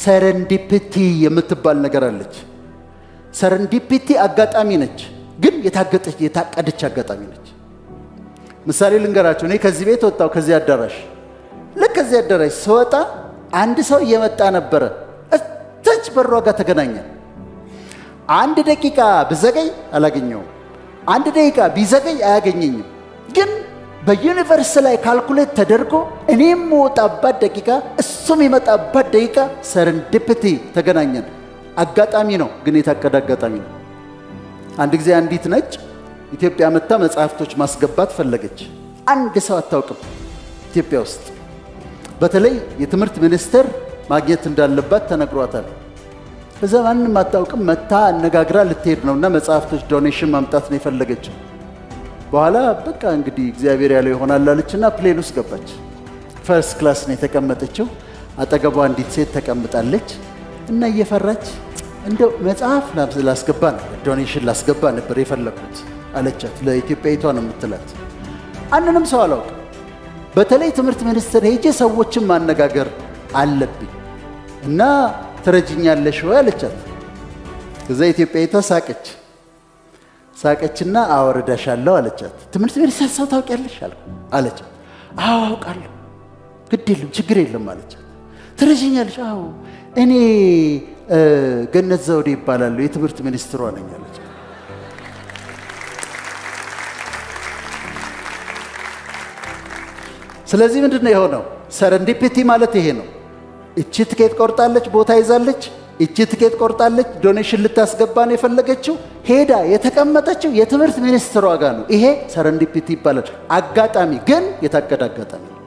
Serendipity የምትባል ነገር አለች። Serendipity አጋጣሚ ነች፣ ግን የታቀደች አጋጣሚ ነች። ምሳሌ ልንገራችሁ። እኔ ከዚህ ቤት ወጣሁ፣ ከዚህ አዳራሽ፣ ልክ ከዚህ አዳራሽ ስወጣ አንድ ሰው እየመጣ ነበረ። እታች በሯ ጋር ተገናኘን። አንድ ደቂቃ ብዘገይ አላገኘውም። አንድ ደቂቃ ቢዘገይ አያገኘኝም። ግን በ universe ላይ calculate ተደርጎ እኔ የምወጣባት ደቂቃ እሱም የሚመጣባት ደቂቃ serendipity ተገናኘን። አጋጣሚ ነው፣ ግን የታቀደ አጋጣሚ ነው። አንድ ጊዜ አንዲት ነጭ ኢትዮጵያ መጥታ መጽሐፍቶች ማስገባት ፈለገች። አንድ ሰው አታውቅም ኢትዮጵያ ውስጥ፣ በተለይ የትምህርት ሚኒስቴር ማግኘት እንዳለባት ተነግሯታል። ከዛ ማንም አታውቅም። መጥታ አነጋግራ ልትሄድ ነው እና መጽሐፍቶች donation ማምጣት ነው የፈለገችው። በኋላ በቃ እንግዲህ እግዚአብሔር ያለው ይሆናል አለችና plane ውስጥ ገባች። First class ነው የተቀመጠችው። አጠገቧ አንዲት ሴት ተቀምጣለች እና እየፈራች እንደው መጽሐፍ ላስገባ ነበር፣ donation ላስገባ ነበር የፈለግኩት አለቻት። ለኢትዮጵያዊቷ ነው የምትላት። አንድንም ሰው አላውቅም። በተለይ ትምህርት ሚኒስቴር ሄጄ ሰዎችን ማነጋገር አለብኝ እና ትረጅኛለሽ ወይ አለቻት። ከዛ ኢትዮጵያዊቷ ሳቀች። ሳቀችና አዎ እረዳሻለሁ አለቻት። ትምህርት ሚኒስቴር ሰው ታውቂያለሽ አለቻት። አዎ አውቃለሁ፣ ግድ የለም፣ ችግር የለም አለቻት። ትረጅኛለሽ? አዎ፣ እኔ ገነት ዘውዴ እባላለሁ፣ የትምህርት ሚኒስትሯ ነኝ አለቻት። ስለዚህ ምንድን ነው የሆነው? Serendipity ማለት ይሄ ነው። እቺ ትኬት ቆርጣለች፣ ቦታ ይዛለች። እቺ ትኬት ቆርጣለች፣ donation ልታስገባ ነው የፈለገችው። ሄዳ የተቀመጠችው የትምህርት ሚኒስትሯ ጋር ነው። ይሄ serendipity ይባላል። አጋጣሚ፣ ግን የታቀደ አጋጣሚ ነው።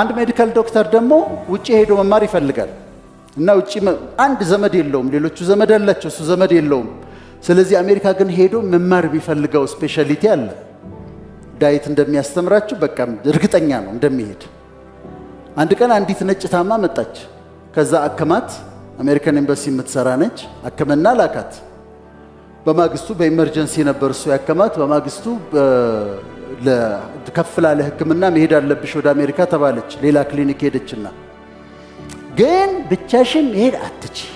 አንድ medical doctor ደግሞ ውጭ ሄዶ መማር ይፈልጋል እና ውጭ አንድ ዘመድ የለውም። ሌሎቹ ዘመድ አላቸው፣ እሱ ዘመድ የለውም። ስለዚህ አሜሪካ ግን ሄዶ መማር የሚፈልገው specialty አለ። ዳዊት እንደሚያስተምራችሁ በቃ እርግጠኛ ነው እንደሚሄድ። አንድ ቀን አንዲት ነጭ ታማ መጣች። ከዛ አከማት። አሜሪካን ኤምባሲ የምትሰራ ነች። አከመና ላካት። በማግስቱ በ emergency ነበር እሱ ያከማት። በማግስቱ ከፍ ላለ ሕክምና መሄድ አለብሽ ወደ አሜሪካ ተባለች። ሌላ ክሊኒክ ሄደችና ግን ብቻሽን መሄድ አትችይም፣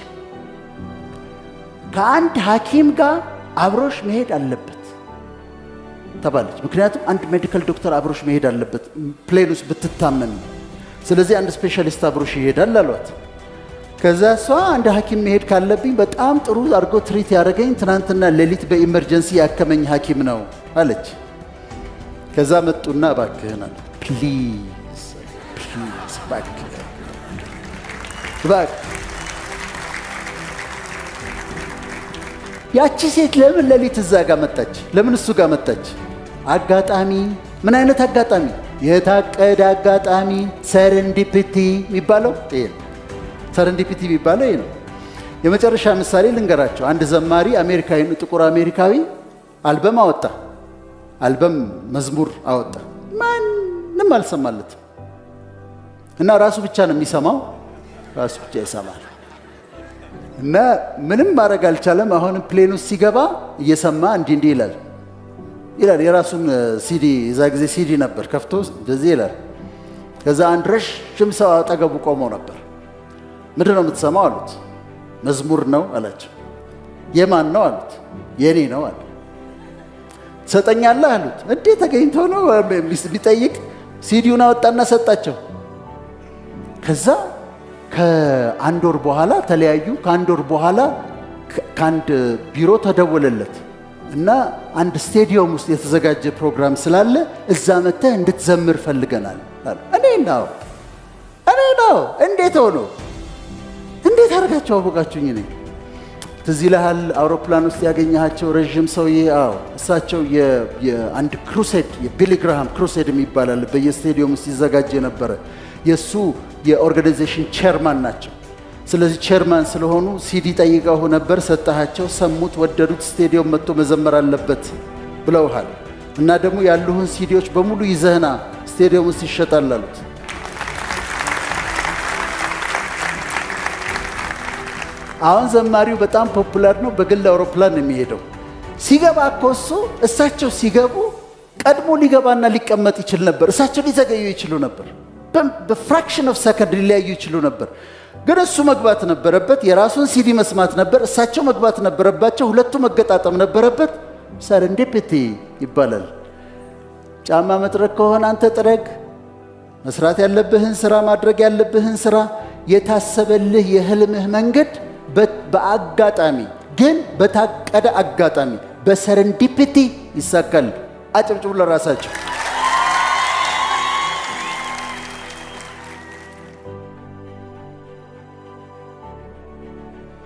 ከአንድ ሐኪም ጋር አብሮሽ መሄድ አለበት ተባለች። ምክንያቱም አንድ medical doctor አብሮሽ መሄድ አለበት plane ውስጥ ብትታመሚ። ስለዚህ አንድ specialist አብሮሽ ይሄዳል አሏት። ከዛ እሷ አንድ ሐኪም መሄድ ካለብኝ በጣም ጥሩ አድርጎ treat ያደረገኝ፣ ትናንትና ሌሊት በ emergency ያከመኝ ሐኪም ነው አለች። ከዛ መጡና እባክህን አለ፣ please, please፣ እባክህ፣ እባክህ። ያቺ ሴት ለምን ሌሊት እዛ ጋር መጣች? ለምን እሱ ጋር መጣች? አጋጣሚ። ምን አይነት አጋጣሚ? የታቀደ አጋጣሚ። Serendipity የሚባለው ይሄ ነው። Serendipity የሚባለው ይሄ ነው። የመጨረሻ ምሳሌ ልንገራችሁ። አንድ ዘማሪ አሜሪካዊ፣ ጥቁር አሜሪካዊ አልበም አወጣ። አልበም መዝሙር አወጣ። ማንም አልሰማለትም እና ራሱ ብቻ ነው የሚሰማው። ራሱ ብቻ ይሰማል እና ምንም ማድረግ አልቻለም። አሁን plane ውስጥ ሲገባ እየሰማ እንዲህ እንዲህ ይላል ይላል። የራሱን ሲዲ፣ የዛ ጊዜ ሲዲ ነበር፣ ከፍቶ እንደዚህ ይላል። ከዛ አንድ ረዥም ሰው አጠገቡ ቆመው ነበር። ምንድን ነው የምትሰማው አሉት። መዝሙር ነው አላቸው። የማን ነው አሉት። የኔ ነው አለ። ትሰጠኛለህ አሉት። እንዴ፣ ተገኝቶ ነው የሚጠይቅ? ሲዲውን አወጣና ሰጣቸው። ከዛ ከአንድ ወር በኋላ ተለያዩ። ከአንድ ወር በኋላ ከአንድ ቢሮ ተደወለለት እና አንድ ስቴዲየም ውስጥ የተዘጋጀ ፕሮግራም ስላለ እዛ መጥተህ እንድትዘምር ፈልገናል አሉ። እኔ ነው፣ እኔ ነው። እንዴት ሆኖ፣ እንዴት አድርጋችሁ አወቃችሁኝ? እኔ ትዝ ይልሃል አውሮፕላን ውስጥ ያገኘሃቸው ረዥም ሰውዬ? አዎ፣ እሳቸው የአንድ crusade፣ የቢሊ ግራሃም crusade የሚባል አለ፣ በየስቴዲየሙ ሲዘጋጅ የነበረ፣ የእሱ የ organization chairman ናቸው። ስለዚህ chairman ስለሆኑ ሲዲ ጠይቀው ነበር፣ ሰጠሃቸው፣ ሰሙት፣ ወደዱት። ስቴዲየም መጥቶ መዘመር አለበት ብለውሃል። እና ደግሞ ያሉህን ሲዲዎች በሙሉ ይዘህና ስቴዲየም ውስጥ ይሸጣል አሉት። አሁን ዘማሪው በጣም popular ነው። በግል አውሮፕላን ነው የሚሄደው። ሲገባ እኮ እሱ እሳቸው ሲገቡ ቀድሞ ሊገባና ሊቀመጥ ይችል ነበር። እሳቸው ሊዘገዩ ይችሉ ነበር። በ fraction of second ሊለያዩ ይችሉ ነበር። ግን እሱ መግባት ነበረበት። የራሱን ሲዲ መስማት ነበር። እሳቸው መግባት ነበረባቸው። ሁለቱ መገጣጠም ነበረበት። Serendipity ይባላል። ጫማ መጥረግ ከሆነ አንተ ጥረግ። መስራት ያለብህን ስራ፣ ማድረግ ያለብህን ስራ፣ የታሰበልህ የህልምህ መንገድ በአጋጣሚ ግን በታቀደ አጋጣሚ በ serendipity ይሳካል። አጨብጭቡ ለራሳችሁ።